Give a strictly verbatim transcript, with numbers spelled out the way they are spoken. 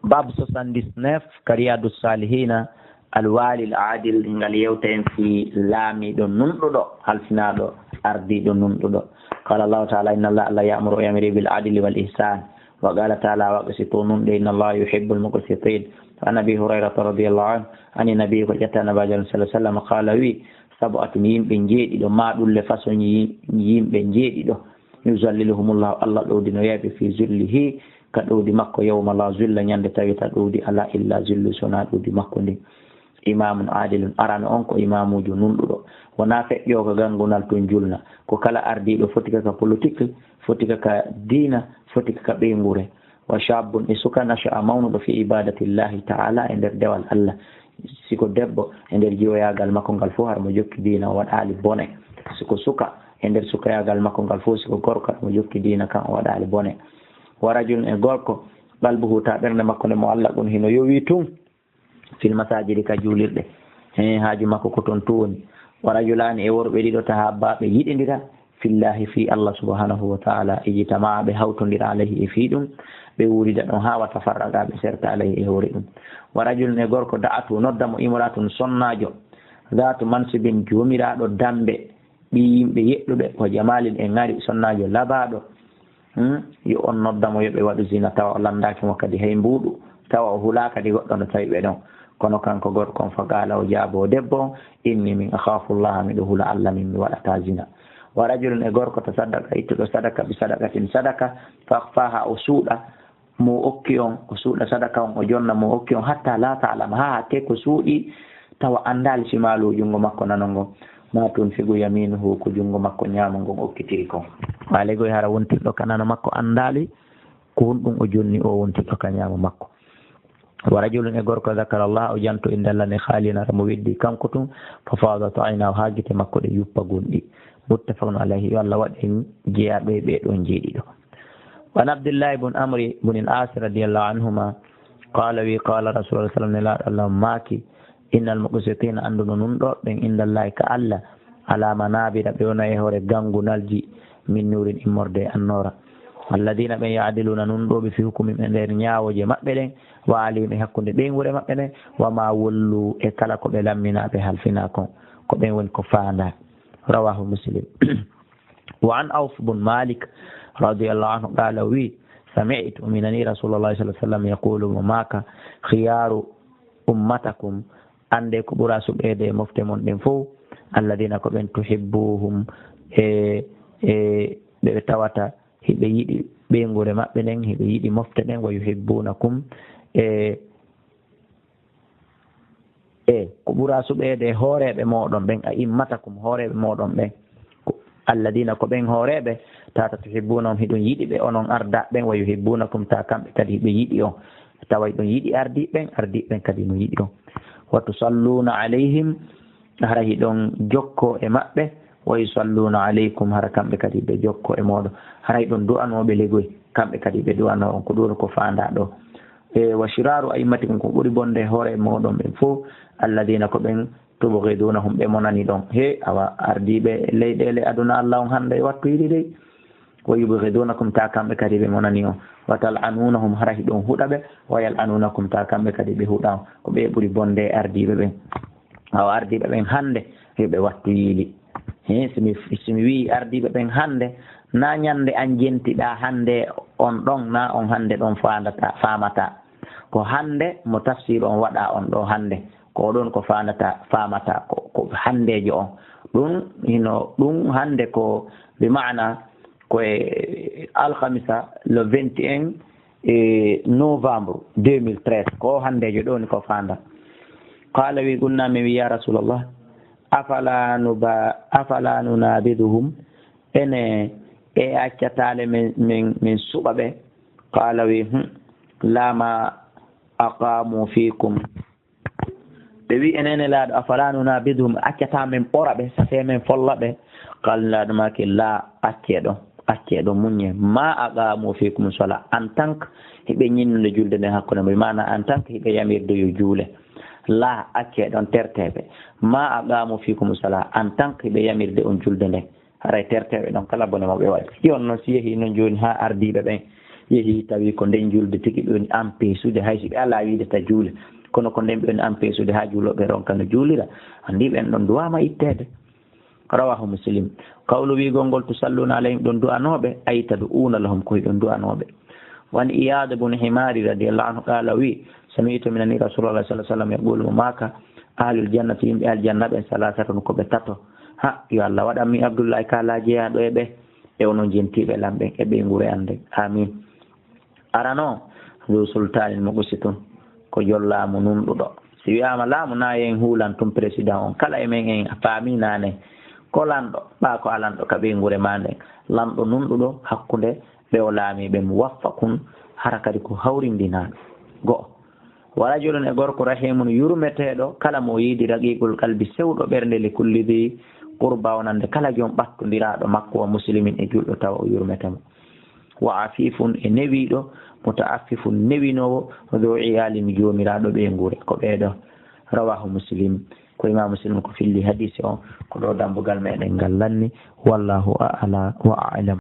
Bab soixante-dix-neuf, ka Riyadu Salihina, Al-Wali Al-Adil, ngal yewta en fii laamiiɗo nunɗuɗo, halfinaaɗo, ardiiɗo nunɗuɗo. Qala Allahu ta'ala, "Inna Allaha la ya'muru, ya'muru bil adli wal ihsan." Wa qala ta'ala, "Wa aqsitu nunɗe, inna Allaha yuhibbul muqsitin." An Abi Hurayrata radiyallahu anhu, ani Nabi, ko ƴetta Nabaajo sallallahu alaihi wasallam, qala wi, "Sab'atun, yimɓe njeeɗiɗo, ma ɗulle façon yi-, yimɓe njeeɗiɗo, yuzalliluhumullahu, Allah ɗowdinoyayɓe fi zillihi, ka ɗowdi makko, yawma la zilla, ñande tawita ɗowdi ala illa zillu, sona ɗowdi makko ndin." Imamun adilun, arano on ko imamujo nunɗuɗo. Wona feƴƴo ka gangunal tun julna. Ko kala ardiɗo foti ka, ka politique, foti ka, ka diina, foti ka, ka ɓeynguure. Wa shabbun, e suka, nasha'a, mawnuɗo, fi ibadatillahi ta'ala, e nder dewal Allah. Si ko debbo, e nder jiwoyagal makko ngal fof, hara mo jokki diina, o waɗali bone. Si ko suka, e nder sukayagal makko ngal fof, si ko gorko, hara mo jokki diina kan, o waɗali bone. Wa rajulun, e gorko, qalbuhu, ta ɓernde makko nde, mu'allaqun, hino yowi tun fil masajidi, ka juulirɗe. He, haaju makko ko ton tun woni. Wa rajulani, e worɓe ɗiɗo, tahabba, ɓe yiɗindira, fillahi, fi Allah subhanahu wa ta'ala, ijtama'a, ɓe hawtondira, alayhi, e fii ɗum, ɓe wuurida ɗon, haa, wa tafarraqa, ɓe serta, alayhi, e hoore ɗum. Wa rajulun, e gorko, da'atu, nodda mo, imra'atun, sonnaajo, dhatu mansibin, joomiraaɗo dambe, ɓii yimɓe yeɗɗuɓe, wa jamalin, e ŋari, sonnaajo labaaɗo. Hmm? Yo on nodda mo, yo ɓe waɗu zina, tawa o lanndaaki mo kadi hay mbuuɗu, tawa o hulaa kadi goɗɗo no tawi ɓe ɗon. Kono kanko gorko on, fa qaala, o jaaboo debbo on, "Inni, min akhafu Allaha, miɗo hula Allah, min mi waɗataa zina." Wa rajulun, e gorko, tasaddaqa, ittuɗo sadaka, bi sadaqatin, sadaka, fa akhfaha, o suuɗa mo okki on, o suuɗa sadaka on, o jonna mo okki on, hatta la ta'lama, haa hakke ko suuɗi, tawa anndaali, shimaluhu, junngo makko nano ngon, ma tunfiqu yaminuhu, ko junngo makko ñaamo ngon okkitiri kon. Ɓaale goy hara wontirɗo ka nano makko anndaali ko honɗum o jonni o wontirɗo ka ñaamo makko. Wa rajulun, e gorko, dhakara Allah, o janto innde Allah nde, khaliyan, hara mo weddi kanko tun, fa fadat aynahu, haa gite makko ɗe yuppa gonɗi. Muttafaqun alayhi, yo Allah waɗ en jeyaɓe ɓe ɗon jeeɗiɗo. Wa an Abdillahi bun Amri bun al-As radiyallahu anhuma, qala wi, qala Rasulullah sallallahu alaihi wasallam, Nelaaɗo Allah maaki, innal muqsitina, annduno nun ɗo ɓen, indallahi, ka Allah, ala manabira, ɓe wona e hoore gangunalji, min nurin, immorde e annoora. Alladina, ɓen, yaadiluna, nun ɗo ɓe, fi hukumihim, e nder ñaawooje maɓɓe ɗen, wa alihim, e hakkunde ɓeynguure maɓɓe ɗen, wa ma wollu, e kala ko ɓe lammina, ɓe halfina kon, ko ɓen woni ko faanda. Rawahu Muslim. Wa an Auf bun Malik radiyallahu anhu qala wi, sami'tu, mi nani Rasulullah sallallahu alaihi wasallam yaqulu, mo maaka, khiyaru ummatakum, annde ko ɓura suɓeede e mofte mon ɗen fof, alladina, ko ɓen, tuhibbuhum, e, e ɓe ɓe tawata hiɓe yiɗi ɓeynguure maɓɓe ɗen, hiɓe yiɗi mofte ɗen, wa yuhibbunakum, e, e ko ɓura suɓeede e hooreeɓe mooɗon ɓen, a immatakum, hooreeɓe mooɗon ɓen. Ko alladina, ko ɓen hooreeɓe, tata tuhibbunahum, hiɗon yiɗi ɓe, onon ardaaɓe ɓen, wa yuhibbunakum, ta kamɓe kadi hiɓe yiɗi on. Tawa hiɗon yiɗi ardiiɓe ɓen, ardiiɓe ɓen kadi no yiɗi on. Wa tusalluna alayhim, hara hiɗon jokko e maɓɓe, wa yusalluna alaykum, hara kamɓe kadi ɓe jokko e mooɗon, hara hiɗon du'anooɓe legoy, kamɓe kadi ɓe du'anoo on. Ko ɗum ko faandaa ɗo. E wa shiraru a'immatikum, ko ɓuri bonde e hoore mooɗon ɓen fof, alladina, ko ɓen, tubghidunahum, ɓe monani ɗon. He, awa ardiiɓe leyɗeele aduna Allah on hannde e wattu yiɗi dey. Wa yubghidunakum, ta kamɓe kadi ɓe monani on. Wa tal'anunahum, hara hiɗon huɗa ɓe. Wa yal'anunakum, ta kamɓe kadi ɓe huɗa on. Ko ɓe ɓuri bonde e ardiiɓe ɓen. Awa ardiiɓe ɓen hannde, yo ɓe wattu yiili. He, si mi, si mi wi'i ardiiɓe ɓen hannde, na ñande an jentiɗaa hannde on ɗon, na on hannde ɗon faandata, faamata. Ko hannde mo tafsir on waɗa on ɗo hannde. Ko ɗon ko faandata, faamata, ko, ko hanndeejo on. Ɗum hino, ɗum hannde ko bi maana ko e alhamisa le vingt et un e novembre deux mille treize. Ko hanndeejo ɗo ni ko faanda. Qala wi, qulna, min wi, ya Rasulallah, afala nuba-, afala nunabiduhum, ene e accatale min, min, min suɓa ɓe? Qala wi, hmm, la ma aqamu fikum. Ɓe wi, enen Nelaaɗo, afala nunabiduhum, accata min ɓora ɓe, sase min folla ɓe? Qala, Nelaaɗo maaki, la, accee ɗon, accee ɗon, muññee. Ma aqamu fikum sala, en tant que hiɓe ñinnude julde nden hakkunde mum, maana en tant que hiɓe yamirde yo juule. La, accee ɗon, tertee ɓe. Ma aqamu fikum sala, en tant que hiɓe yamirde on julde nden. Haray terteeɓe ɗon kala bone mo ɓe waɗi. Yo on non si yehii non jooni haa ardiiɓe ɓen, Yehi tawi ko nden julde tigi ɓe woni ampesude, hay si ɓe alaa wiide ta juule, kono ko nden ɓe woni ampesude haa juulooɓe ronka no juulira, anndi ɓen ɗon duwaama itteede. Rawahu Muslim. Kawlu wiigol ngol, "Tusalluna alayhim", ɗon du'anooɓe, "ay tad'una lahum", ko hiɗon du'anooɓe. Wa an Iyad ibn Himari radiyallahu anhu qala, o wi, "Sami'tu, mi nani Rasulullah sallallahu alaihi wasallam yaqulu, mo maaka, 'Ahlul jannati, yimɓe aljanna ɓen, salasatun, ko ɓe tato.'" Ha, yo Allah waɗan min Abdullahi ka laa jeyaaɗo e ɓe, e onon jentiiɓe lan ɓen, e ɓeynguure an nden. Amin. Arano, zu sultanin muqsitun, ko jol laamu nunɗuɗo. Si wi'aama laamu, na en huulan tun président on. Kala e men en a faami naane. Ko lanɗo, ɓaa ko a lanɗo ka ɓeynguure maa nden. Lanɗo nunɗuɗo hakkunde ɓe o laami ɓen, muwaffaqun, hara kadi ko hawrindinaaɗo. Go'o. Wa rajulun, e gorko, rahimun, yurmeteeɗo, kala mo o yiɗi, raqiqul qalbi, sewɗo ɓernde, li kulli dhi qurba, wonande kala jom ɓattondiraaɗo makko, wa muslimin, e julɗo, tawa o yurmete mo. Wa afifun, e newiiɗo, mutaaffifun, newinoowo, dhu iyalin, joomiraaɗo ɓeynguure. Ko ɓee ɗoo. Rawahu Muslim. Ko Imam Muslim ko filli hadiisi on. Ko ɗoo dambugal meɗen ngal lanni. Wallahu a'la wa a'lam.